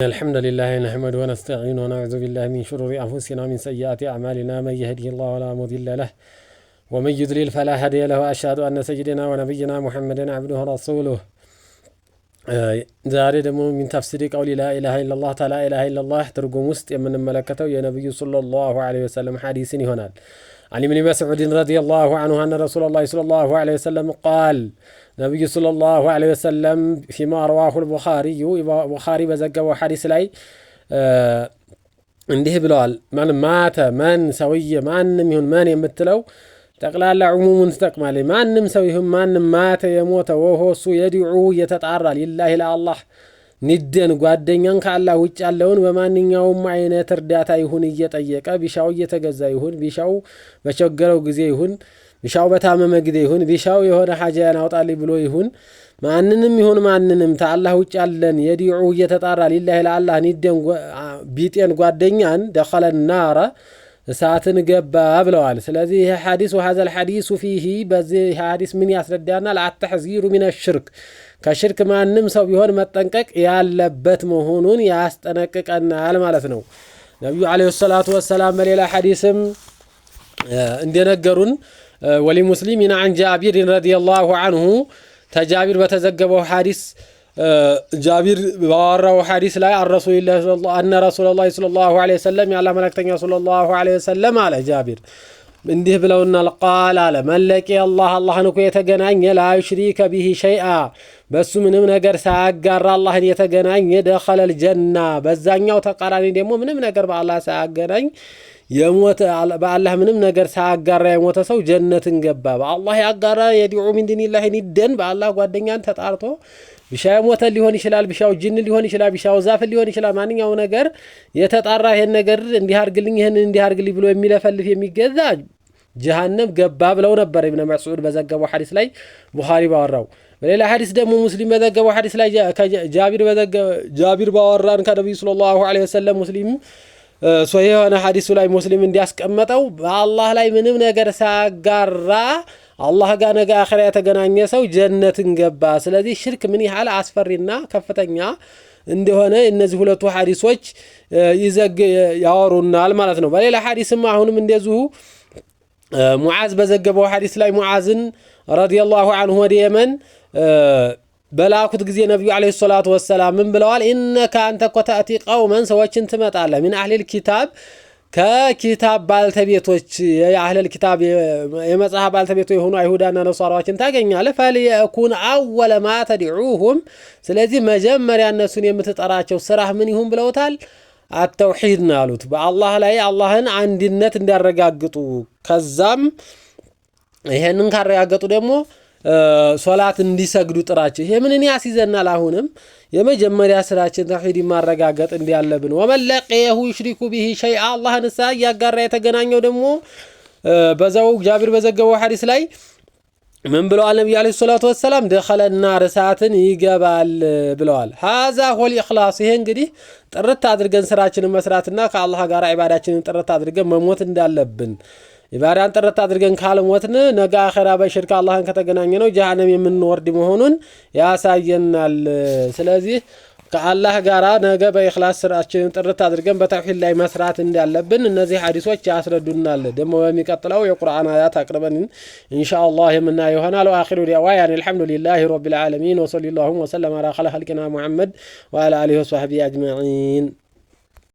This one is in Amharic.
الحمد لله نحمده ونستعينه ونعوذ بالله من شرور أنفسنا ومن سيئات أعمالنا، من يهده الله فلا مضل له ومن يضلل فلا هادي له، وأشهد أن سيدنا ونبينا محمدا عبده ورسوله። ዛሬ ደግሞ من تفسير قول لا إله إلا الله لا إله إلا الله ትርጉም ውስጥ የምንመለከተው የነቢዩ صلى الله عليه وسلم ሐዲስን ይሆናል። عن ابن مسعود رضي الله عنه أن رسول الله صلى الله عليه وسلم قال፣ ነቢዩ صلى الله عليه وسلم فيما رواه البخاري ቡኻሪ በዘገበው ሐዲስ ላይ እንዲህ ብለዋል። من مات من ሰውዬ ማንም ይሁን من የምትለው ጠቅላላ ዑሙሙን ትጠቅማለች። ማንም ሰው ይሁን ማንም مات የሞተ وهو እሱ يدعو እየተጣራ لله ለአላህ ندا ጓደኛን ከአላህ ውጭ ያለውን በማንኛውም አይነት እርዳታ ይሁን እየጠየቀ፣ ቢሻው እየተገዛ ይሁን፣ ቢሻው በቸገረው ጊዜ ይሁን፣ ቢሻው በታመመ ጊዜ ይሁን፣ ቢሻው የሆነ ሐጃያን አውጣልኝ ብሎ ይሁን፣ ማንንም ይሁን ማንንም ከአላህ ውጭ ያለን يدعو እየተጣራ لله ለአላህ ندا ቢጤን ጓደኛን دخل النار እሳትን ገባ ብለዋል። ስለዚህ ይህ ሐዲስ وهذا الحديث فيه በዚህ ሐዲስ ምን ያስረዳናል? التحذير من الشرك ከሽርክ ማንም ሰው ቢሆን መጠንቀቅ ያለበት መሆኑን ያስጠነቅቀናል ማለት ነው። ነቢዩ عليه الصلاة والسلام በሌላ ሐዲስም እንደነገሩን ولمسلم عن جابر رضي الله عنه ተጃቢር በተዘገበው ሐዲስ ጃቢር ባወራው ሐዲስ ላይ أن رسول الله صلى الله عليه وسلم የአላህ መልእክተኛ صلى الله عليه وسلم አለ ጃቢር እንዲህ ብለውናል። قال አለ من لقي الله አላህን እኮ የተገናኘ لا يشرك به شيئا በሱ ምንም ነገር ሳያጋራ አላህን የተገናኘ دخل الجنة። በዛኛው ተቃራኒ ደግሞ ምንም ነገር በአላህ ሳያገናኝ የሞተ፣ በአላህ ምንም ነገር ሳያጋራ የሞተ ሰው ጀነትን ገባ። በአላህ ያጋራ يدعو من دون الله ندا በአላህ ጓደኛን ተጣርቶ ቢሻ የሞተ ሊሆን ይችላል፣ ቢሻው ጅን ሊሆን ይችላል፣ ቢሻው ዛፍ ሊሆን ይችላል። ማንኛው ነገር የተጣራ ይሄን ነገር እንዲህ አድርግልኝ፣ ይሄን እንዲህ አድርግልኝ ብሎ የሚለፈልፍ የሚገዛ ጀሃነም ገባ ብለው ነበር ኢብነ መስዑድ በዘገበው ሐዲስ ላይ ቡኻሪ ባወራው። በሌላ ሐዲስ ደግሞ ሙስሊም በዘገበው ሐዲስ ላይ ጃቢር ባወራን ከነቢዩ صلى الله عليه وسلم ሙስሊም ሶሒህ የሆነ ሐዲሱ ላይ ሙስሊም እንዲያስቀመጠው በአላህ ላይ ምንም ነገር ሳያጋራ አላህ ጋር ነገ አኺራ የተገናኘ ሰው ጀነትን ገባ። ስለዚህ ሽርክ ምን ያህል አስፈሪና ከፍተኛ እንደሆነ እነዚህ ሁለቱ ሐዲሶች ይዘግ ያወሩናል ማለት ነው። በሌላ ሐዲስም አሁንም እንደዚሁ ሙዓዝ በዘገበው ሐዲስ ላይ ሙዓዝን رضي الله عنه ወደ የመን በላኩት ጊዜ ነቢዩ عليه الصلاة والسلام ምን ብለዋል? إنك አንተ እኮ تأتي قوما ሰዎችን ትመጣለህ من أهل الكتاب ከኪታብ ባልተቤቶች የ أهل الكتاب የመጽሐፍ ባልተቤቶች የሆኑ አይሁዳና ነሷራዎችን ታገኛለህ። فليكن أول ما تدعوهم ስለዚህ መጀመሪያ እነሱን የምትጠራቸው ስራህ ምን ይሁን ብለውታል? التوحيد ነው ያሉት። በአላህ ላይ አላህን አንድነት እንዲያረጋግጡ ከዛም ይሄንን ካረጋገጡ ደግሞ ሶላት እንዲሰግዱ ጥራቸው። ይሄ ምንን ያስይዘናል? አሁንም የመጀመሪያ ስራችን ተውሂድ ማረጋገጥ እንዲያለብን። ومن لقيه يشرك به شيئا አላህን ሳ እያጋራ የተገናኘው ደግሞ በዛው ጃቢር በዘገበው ሐዲስ ላይ ምን ብለዋል? ነቢዩ عليه الصلاة والسلام دخل النار እሳትን ይገባል ብለዋል። هذا هو الإخلاص። ይሄ እንግዲህ ጥርት አድርገን ስራችንን መስራትና ከአላህ ጋር ዒባዳችንን ጥርት አድርገን መሞት እንዳለብን፣ ኢባዳን ጥርት አድርገን ካልሞትን ነገ አኼራ በሽርክ አላህን ከተገናኘ ነው ጀሃነም የምንወርድ መሆኑን ያሳየናል። ስለዚህ ከአላህ ጋራ ነገ በኢኽላስ ስራችንን ጥርት አድርገን በተውሂድ ላይ መስራት እንዳለብን እነዚህ ሐዲሶች ያስረዱናል። ደግሞ በሚቀጥለው የቁርአን አያት አቅርበን ኢንሻአላህ የምናየው ይሆናል። وآخر دعوانا الحمد لله رب العالمين وصلى الله وسلم على خير خلقنا محمد وعلى آله وصحبه أجمعين።